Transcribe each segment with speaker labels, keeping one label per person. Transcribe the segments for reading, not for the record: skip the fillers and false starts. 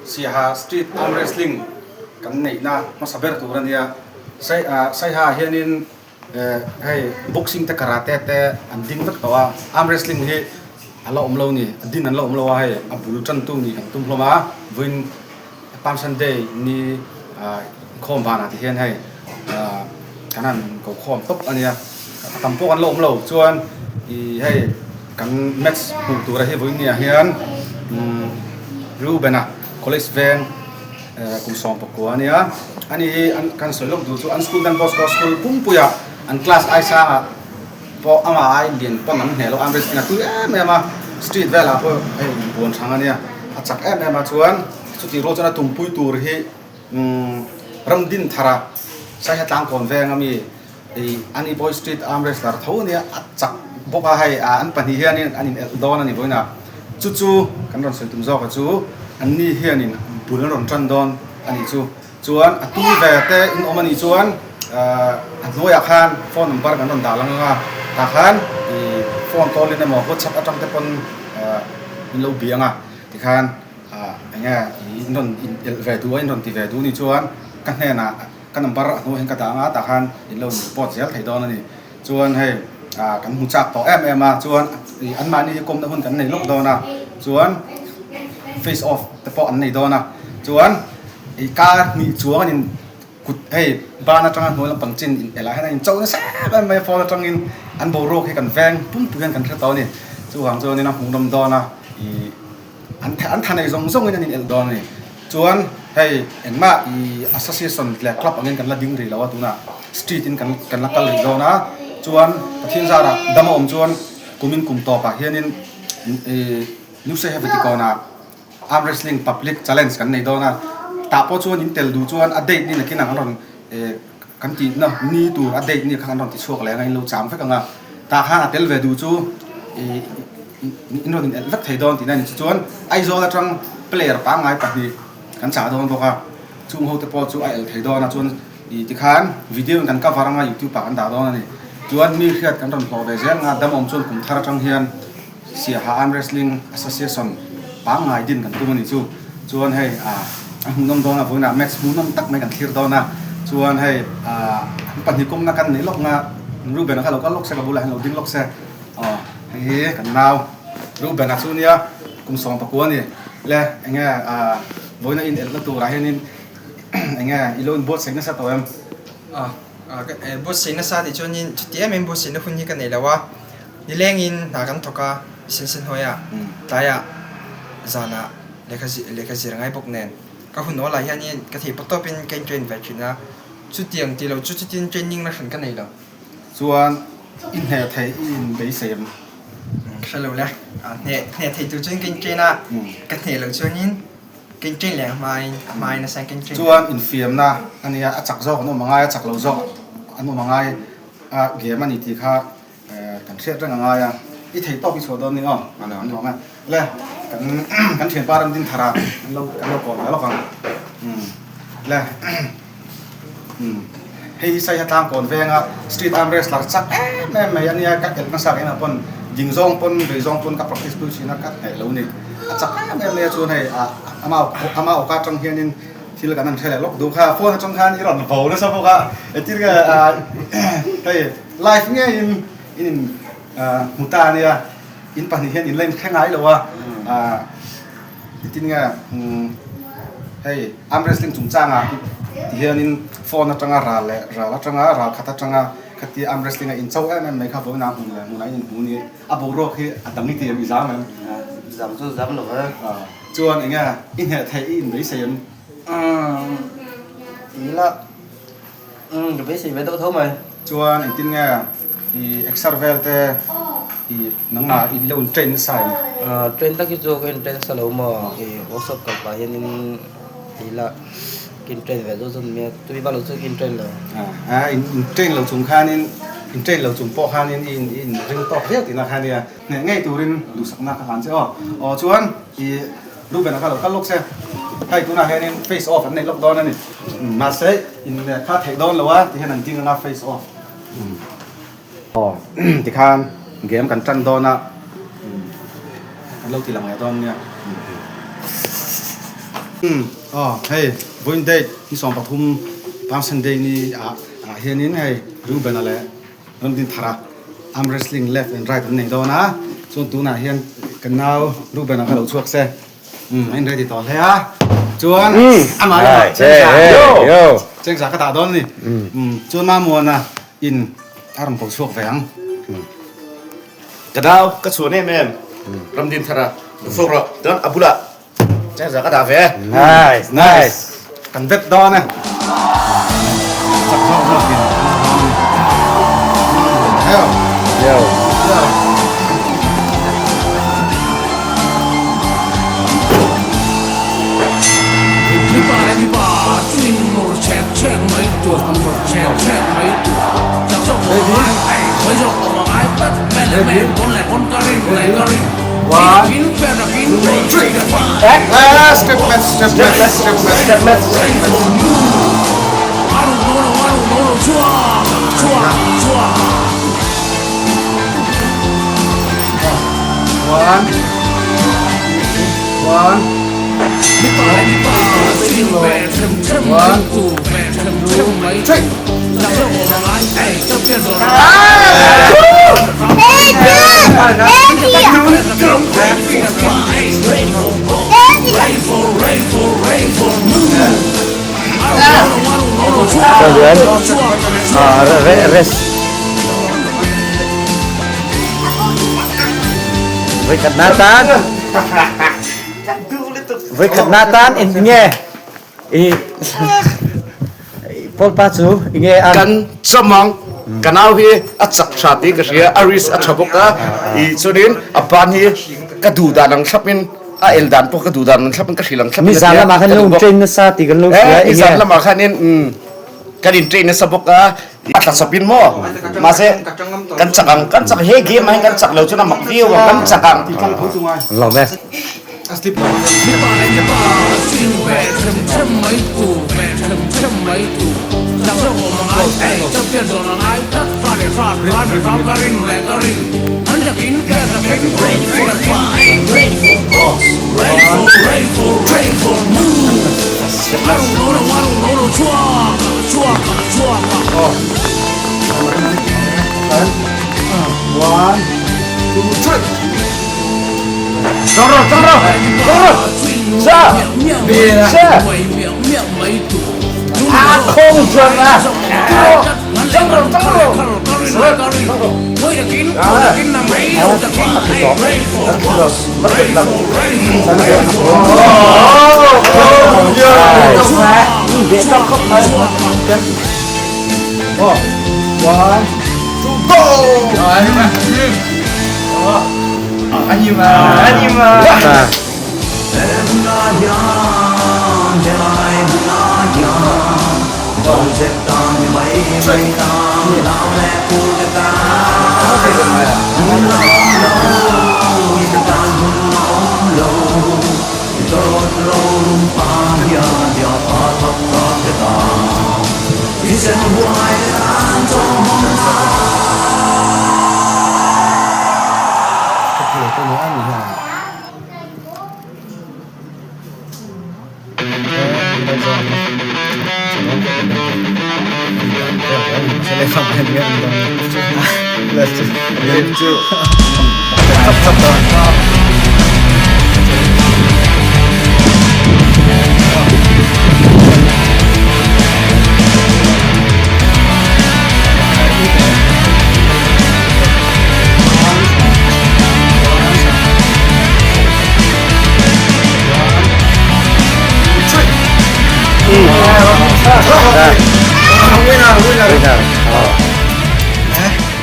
Speaker 1: Siaha Street Arm Wrestling kan neihna hmasa ber tur a nia. Saiha hianin hei boxing te karate te an ding vek tawh a, arm wrestling hi a la awm lo ni, a din an la awm lo a hei a bul tantu nih kan tum hlawm a, vawiin Palm Sunday ni inkhawm vanah te hian hei kan han ko khawm tawp a nia, a tam pawh kan la awm lo chuan ih hei kan match hmuh tura hi vawiin niah hian Reuben-a college veng kum 19 a nia, ani hi an kan sawi lawk duh chu an school Don Bosco school pumpuia an class ai sangah pawh amah ai lian pawn an hneh loh arm wrestling a tui em em a, street velah pawh hei inbuan hrang a nia, a chak em em a chuan chutih rual chuan a tumpui tur hi umm ram din thar a Saiha tlangkawn veng ami ih ani boy street arm wrestler tho a nia a chak bawk a hei ah an pahnih hianin an in elh dawn a ni vawiin ah chu chu kan rawn sawi tum zawk a chu an ni hianin bul an rawn tan dawn a nih chu chuan a tui ve te in awm a nih chuan ah a hnuaiah khan phone number kan rawn dah lang ang a tah khan ih phone call in emaw whatsapp atang te pawn ah in lo bia ang a tikhan ah eng nge ih in rawn in elh ve duh a in rawn ti ve duh a nih chuan ka hnenah ka number a hnuaiah hian ka dah ang a tah khan in lo in report zel thei dawn a ni chuan hei ah kan hmu chak tawh em em a chuan ih anmahni hi kawmna hun kan nei lawk dawn a chuan face off te pawh an nei dawn a chuan ih kar hnih chuang an in kut hei ban atanga hnuai lampang chin in elh ah hian an in cho nasa em em mai a phone atangin an boruak hi kan veng pumpui hian kan hre tawh a ni chuvang chuanin a hmuhnawm dawn a ih. An an tha nei zawng zawngin an inelh dawn a ni. Chuan hei engmah i association leh club angin kan la ding rih lo a tunah street in kan kan la kal rih dawn a. Chuan Pathian zarah dam a awm chuan kumin kum tawpah hianin i New Saiha Vitikawnah arm wrestling public challenge kan nei dawn a. Tah pawh chuan in tel duh chuan a date ni nakin ang an rawn kan tihna ni tur a date ni kha kan rawn ti chhuak leh ang a in lo chang vek ang a. Tah khan a tel ve duh chu i. In rawn in elh vek thei dawn tihna a ni. Chuan Aizawl atang player pangngai pahnih kan chah dawn bawk a, chung ho te pawh chu a elh thei dawn a, chuan ih tikhan video in kan cover anga youtube ah kan dah dawn a ni. Chuan mi hriat kan rawn hlawh ve zel anga dam awm chuan kum thar atang hian Siaha Arm Wrestling Association pangngai din kan tum a ni chu. Chuan hei ah a hmuhnawm dawn a, vawiinah match hmuhnawm tak mai kan thlir dawn a, chuan hei ah an pahnih kawmna kan neih lawk nga Reuben-a kha lo kal lawk se ka bulah hian lo ding lawk se. Aw hei hi kan nau Reuben-a chu nia kum 19 a ni le enge ah vawiina in elhna turah hianin enge i lo inbuatsaih nasa tawh em?
Speaker 2: Aw ka buatsaih nasa tih chuanin chuti em em buatsaihna hun hi ka nei lo a, nilengin hna kan thawk a sense hnuaiah tlaiah zanah lehkha lehkha zir ngai bawk nen ka hun awlah hianin ka thei pawh tawpin ka in train ve thin a, chutiang tih loh chu chutin training na hran ka nei lo.
Speaker 1: Chuan i hneh theih i in beisei em?
Speaker 2: Ka hre lo le. Hneh hneh thei tur chuan ka in train a, ka hneh loh chuanin ka in train leh ang hmain a hmain nasa in ka in train.
Speaker 1: Chuan infiamna a nia, a chak zawk an awm angai, a chak lo zawk an awm angai a game a ni tih kha kan hriat reng angai a, i thei tawk i chhuah dawn ni aw? An awm a. Le kan kan thianpa ram din thar a, an lo kan lo kawl ve lawk ang. Le. Hei hi Saiha tlangkawn venga street arm wrestler chak em em mai a nia, ka elh hmasa ka inah pawn ding zawng pawn vei zawng pawn ka practice pui thin a, ka hneh lo ni. A chak em em mai a chuan hei ama ama awka atang hianin thil kan han hre leh lawk duh kha, phone atang khan i rawn vo nasa bawk a, engtin nge hei live ngeiin in in hmu ta a nia, in pahnih hian in la inhre ngai lo a. Engtin nge hei arm wrestling chungchangah ti hianin phone atanga ral leh ral atanga ral khat atanga khati arm wrestling a incho em em mai kha vawiin ah hmun leh hmunah in inhmu ni a boruak hi a dang i ti em i zam em?
Speaker 3: Zam chu zam lo e.
Speaker 1: Chuan eng nge i hneh theih i inbeisei em?
Speaker 3: Umm ila umm ka beisei ve deuh tho mai.
Speaker 1: Chuan engtin nge i exer vel te i nangmah i lo in train nasa em?
Speaker 3: Train tak hi chu ka in train nasa lo maw i workshop kal pah hianin ila ka in train ve deuh zawk nia tui vak lo chu ka in train lo.
Speaker 1: A in train lo chung khanin in train lo chung pawh khanin i in ring tawk viau tihna kha nia hneh ngei turin duhsakna ka hlan che aw. Aw chuan i Reuben-a kha lo kal lawk se, hei tunah hianin face off an nei lawk dawn a ni. Mahse in kha theih dawn lo a ti hian an ding anga face off. Aw tikhan game kan tan dawn a, kan lo ti lang leh dawn nia. Umm aw hei vawiin date ni 13 Palm Sunday ni ah ah hianin hei Reuben-a leh Ramdinthara arm wrestling left and right an nei dawn a chuan tunah hian ka nau Reuben-a kha lo chhuak se umm a in ready tawh hle a chuan amah lamah chengza chengza ka dah dawn a ni umm chuan Mamuana in a rawn ko chhuak ve ang.
Speaker 4: Ka nau ka chhuan em em Ramdinthara lo chhuak rawh chuan a bulah Chengza ka dah ve.
Speaker 3: Nice nice.
Speaker 1: Kan vet dawn e. Chak zawk zawk in. Yo.
Speaker 3: Yo.
Speaker 1: One, two, three. Ah, step left, step left, step left, step left. One, one, one, two, three.
Speaker 3: Rest. Vawikhat na tan. Vawikhat na tan in nge. I Paul pa chu nge an.
Speaker 4: Kan chamang ka nau hi a chak tha ti ka hria a risk a tha bawk a i chuanin a ban hi ka duh dan ang thlap in a el dan pawh ka duh dan ang thlap in ka hrilh ang thlap in
Speaker 3: Nizan lamah khan lo train nasa ti kan lo hria
Speaker 4: enge nizan lamah khanin kan in train nasa bawk a a tla chawp in maw mahse kan chak ang kan chak he game ah hian kan chak lo chuan a mak viau ang kan chak ang
Speaker 3: Lawm e.
Speaker 1: One, two, three.
Speaker 4: Chang rawh, chang rawh, chang rawh. Sa, sa. A khawng chuan a. Chang rawh, chang rawh.
Speaker 1: One, two, go!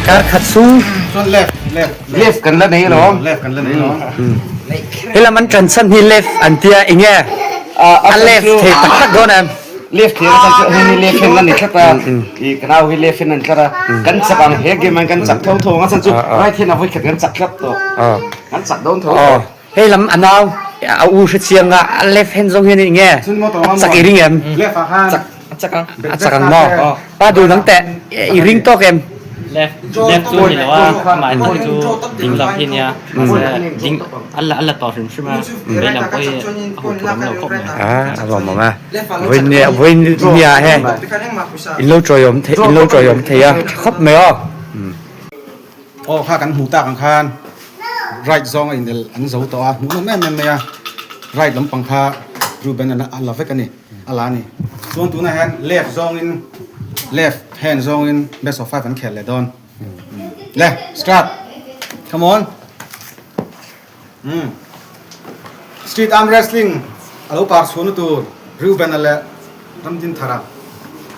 Speaker 3: Kar khat sung.
Speaker 1: Left, left.
Speaker 4: Left kan la nei lo.
Speaker 1: Left kan la nei lo.
Speaker 3: Helam an tan chan hi left an tia enge a left thei tak tak dawn em.
Speaker 4: Left thei tak tak hi left hand an ni tlat a. I kanau hi left hand an tlat a. Kan chak ang he game an kan chak tho tho ang a chan chu right hand a voi khat kan chak tlat tawh. Kan chak dawn tho.
Speaker 3: Hei lam a nau a u hre chiang a a left hand zawng hian enge a chak i ring em?
Speaker 1: Left ah khan
Speaker 2: A chak ang.
Speaker 3: A chak ang maw? Pa duh nang teh i ring tawk em?
Speaker 5: Left left chu ni lo a, amah tak hi chu ding lam hi nia, mahse ding a la a la tawh hrim hrim a, vei lam pawh hi a huh phur awm lo khawp mai.
Speaker 6: A a lawm awm a, vawiin nia vawiin nia he in lo tawiawm thei in lo tawiawm thei a tha khawp mai aw.
Speaker 1: Aw kha kan hmuh tak ang khan right zawng a inel an zo tawh a, hmuh nawm em em mai a, right lampang kha Reuben a la vek a ni. A la ni. Chuan tunah hian left zawngin left hand zawngin best of 5 an khel leh dawn. Le, start. Come on. Street arm wrestling a lo par chhuahna tur Reuben-a leh Ramdinthara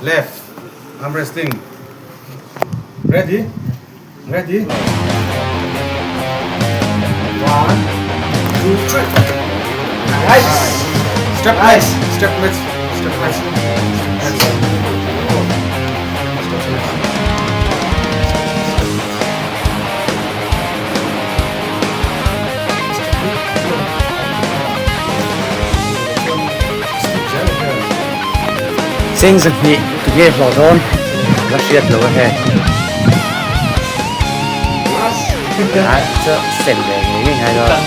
Speaker 1: left arm wrestling. Ready? Ready? 1, 2, 3. Nice. Step nice. Step nice. Step nice. Step nice.
Speaker 6: Cheng zahnih tunge hlawh dawn la hriat lo a he. A chu sem ve ngei ngei ngai dawn.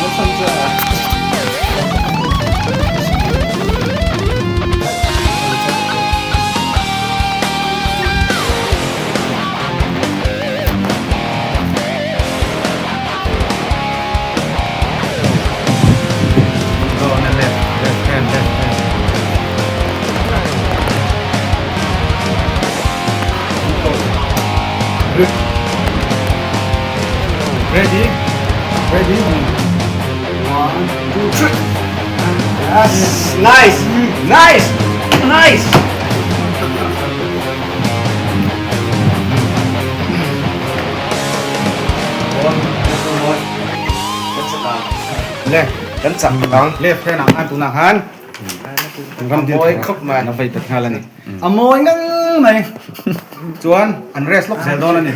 Speaker 1: Ready? Ready? 1, 2, 3.
Speaker 4: Yes! Nice! Nice! Nice!
Speaker 1: Le,
Speaker 4: kan chak ang.
Speaker 1: Left hand ah khan tunah khan ram din
Speaker 4: mawi khawp mai.
Speaker 1: A vei bet nghal a ni. A mawi ngang mai. Chuan an rest lawk zel dawn a ni.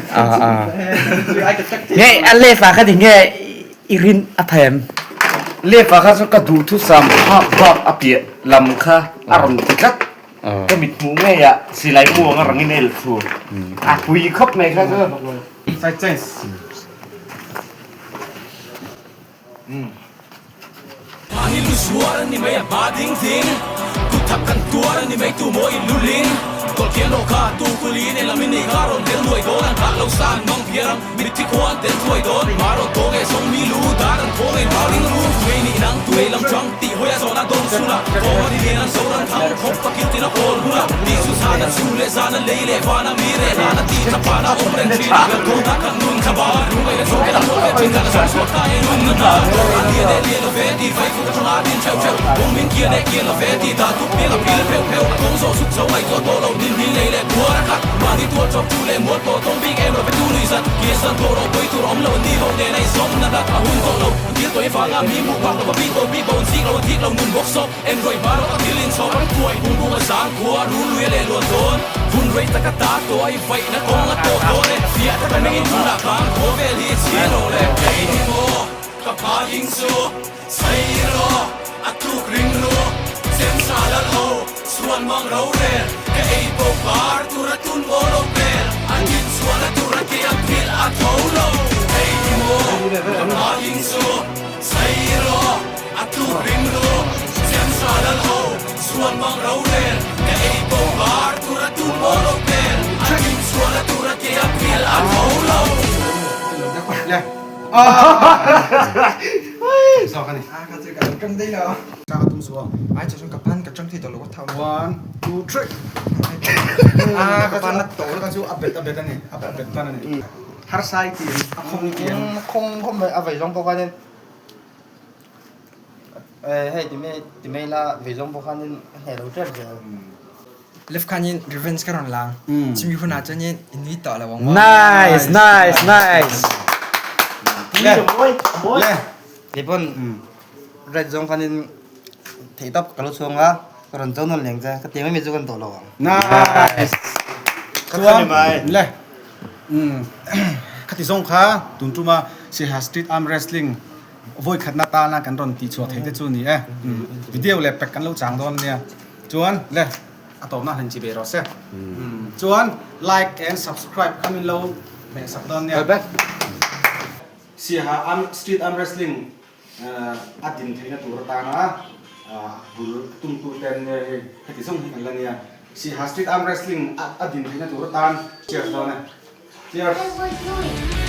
Speaker 6: Nge a left ah khan enge i rin a phem?
Speaker 4: Left ah khan chuan ka duhthusam phak bak a piah lam kha a rawn ti tlat. Ka mit hmuh ngei ah silai mu anga rangin a el thu. A pui khawp mai kha chu.
Speaker 1: Side change.
Speaker 7: Mahni lu suar a ni mai a hma ding ding Kut thak kan tuar a ni mai tu maw in lu ling Kawlkian rawh kha tu kuli nen lam in nei kha rawn tel nuai dawn An hah lo sa an mang phiar ang mitthi khua an tel thuai dawn Hma rawn tawng e zawng mi lu dar an thawng e nau ring ru Tuei nih nang tuei lam chang tih hawi a zawhna dawn chhun a Thawng a ni lian an zo ran thang khawp ka kil tin a hawl hun a Tih chu zan a chhun leh zan a lei leh van a mi reh hlan a tih thlaphan a awm reng thin a Kan thawn a kan nun thla ban Lungaih a zawng kan ruat ve thin kan a zawng chhuak ta e nun na hna A lian e lian lo ve tih vai fuk atanga a din theuh theuh Kawng min kian e kian lo ve tih dah tuk piang a phil pheuh pheuh A kawng zawh suk zo ngaihtuah tawh lo nin hming lei leh puar a khat Mahni tuar chawp chu leh mual pawh tawng bik em lo ve tu nui zat Kian san tawh rawh pawi tur awm lo ni ho nen a inzawm na hlat a hun tawh lo Thil tawih vanga mi hmuh phak lo va bik bo bik bo an chik lo an thik lo nun bawk sawp En ruai hma rawh a thil inchhawp an kuai bung bung a zang khua rul lui a leh luan dawn Hun rei tak a ta tawh a i vaihna kawng a tawp dawn e Fiah taka mengin tunah khan khua vel hi i chhi lo le Kei hi maw ka pa ding chu chei rawh a tluk ring ru Chem sa lal ho chhuan mang ro rel Ka ei bo par tur a tun maw lo pel An in chhuan a tur a ke a phil a tho lo Kei hi maw ka pa ding chu chei rawh a tluk ring ru Chem sa lal ho chhuan mang ro rel Ka ei bo par tur a tun maw lo pel An in chhuan a tur a ke a phil a tho lo.
Speaker 1: Zawk a ni.
Speaker 2: A ka chu ka lo tang daih lo.
Speaker 1: Ka ka tum suh aw.
Speaker 2: Ai chu chuan ka pan ka tang thei tawh lo ka thau.
Speaker 1: One, two, three.
Speaker 2: A ka pan a tawh.
Speaker 1: Ka chu a bet a bet a ni. A bet ban a ni. Harsa i ti em? A khawng i ti em?
Speaker 3: Khawng khawng mai a vei zawng pawh khanin hei ti mai ti mai la vei zawng pawh khanin a hneh lo tep zel.
Speaker 2: Left khanin revenge ka rawn lang. Chumi hunah chuanin i nui tawh lo ang maw?
Speaker 6: Nice nice nice.
Speaker 1: Le le.
Speaker 3: Kei pawn red zawng khanin theih tawp ka lo chhuang a, ka rawn cho nawn leng che, ka ti mai mai chu kan tawh lo ang.
Speaker 1: Nice. Chuan le khati zawng kha tun tuma Siaha Street Arm Wrestling vawi khatna tana kan rawn tih chhuah theih te chu ni e. Video leh pack kan lo chang dawn ania. Chuan le a tawpna han chi ve rawh se. Chuan like and subscribe kha min lo Hmeh sak dawn nia. Siaha arm street arm wrestling a din theihna tur atana bul tumtu te an nia hei heti zawng hi kan la nia. Siaha street arm wrestling a din theihna tur atan cheers dawn e. Cheers.